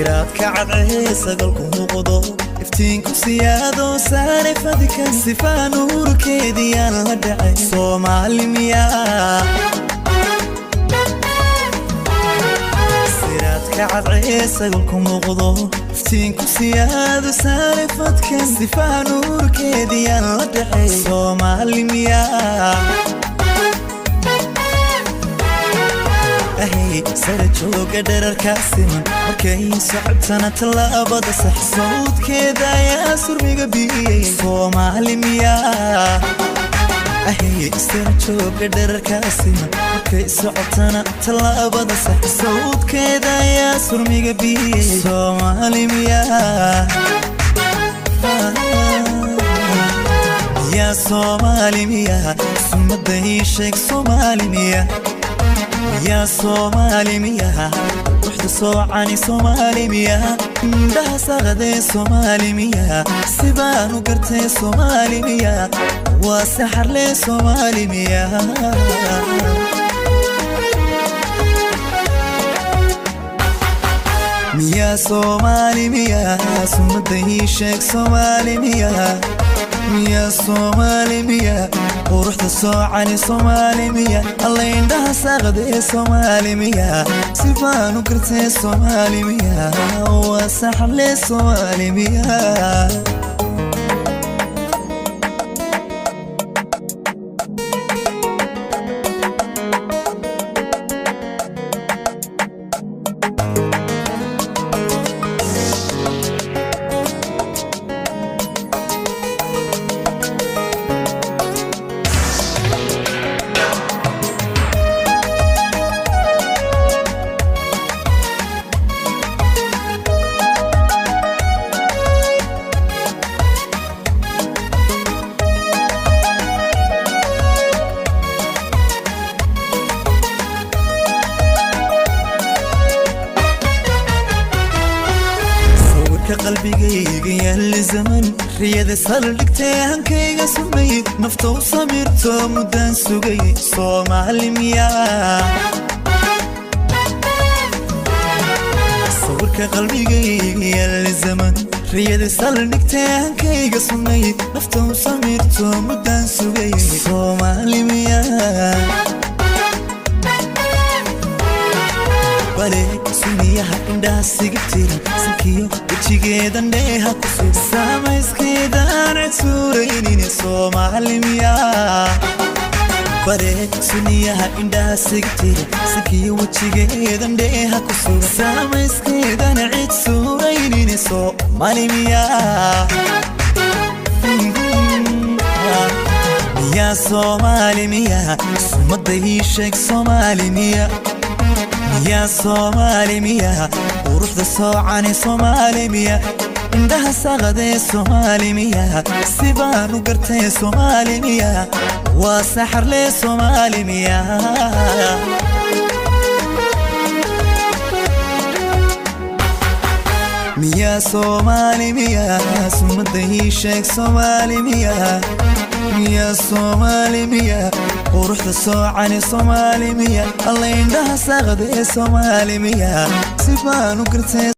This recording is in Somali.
Siraadka cadcee sagalku muuqdo, iftiinku siyaado saare fadka, sifaa nuurkeediyaan la dhacay. Soomaali miyaa? Siraadka cadcee sagalku muuqdo, iftiinku siyaado saare fadka, sifaa nuurkeediyaan la dhacay. Soomaali miyaa? Ahay, sara jooga dherarkaa siman, markay socotana tallaabada sax, sawdkeeda ayaa surmiga biyey. Soomaali miyaa? Ahay, sara jooga dherarkaa siman, markay socotana tallaabada sax, sawdkeeda ayaa surmiga biyey. Soomaali miyaa? Miyaa Soomaali miyaa? Sumada ii sheeg, Soomaali miyaa? Miyaa Soomaali miyaa? Ruuxda soocani Soomaali miyaa? Indhaha saqadee Soomaali miyaa? Sibaan u gartee Soomaali miyaa? Waa saxarlee Soomaali miyaa? Miyaa Soomaali miyaa? Sumada ii sheeg, Soomaali miyaa? Miyaa Soomaali miyaa? Quruxda soocani Soomaali miyaa? Alla, indhaha saaqadee Soomaali miyaa? Sibaan u gartee Soomaali miyaa? Waa saxarlee Soomaali miyaa? Sawirka qalbigayga yaali zaman, riyada saldhigtay, hankayga sumayd, nafta u samirto muddaan sugay. Soomaali miyaa? Sawirka qalbigayga yaali zaman, riyada saldhigtay, hankayga sumayd, nafta u samirto muddaan sugay. Soomaali miyaa? Bale suniyaha indhaha siga tiran, sankiyo wejigeedan dheeha ku sug, samayskeedaan cid suuraynin. Soomaali miyaa? Bale suniyaha indhaha siga tiran, sankiyo wejigeedan dheeha ku sug, samayskeedan cid suuraynin. Soomaali miyaa? Miyaa Soomaali miyaa? Sumada ii sheeg, Soomaali miyaa? Miyaa Soomaali miyaa? Quruxda soocani Soomaali miyaa? Indhaha saqadee Soomaali miyaa? Sibaan u gartee Soomaali miyaa? Waa saxarlee Soomaali miyaa? Miyaa Soomaali miyaa? Sumada ii sheeg, Soomaali miyaa? Miyaa Soomaali miyaa? Quruxda soocani Soomaali miyaa? Alla, indhaha saqadee Soomaali miyaa? Sibaan u gartee.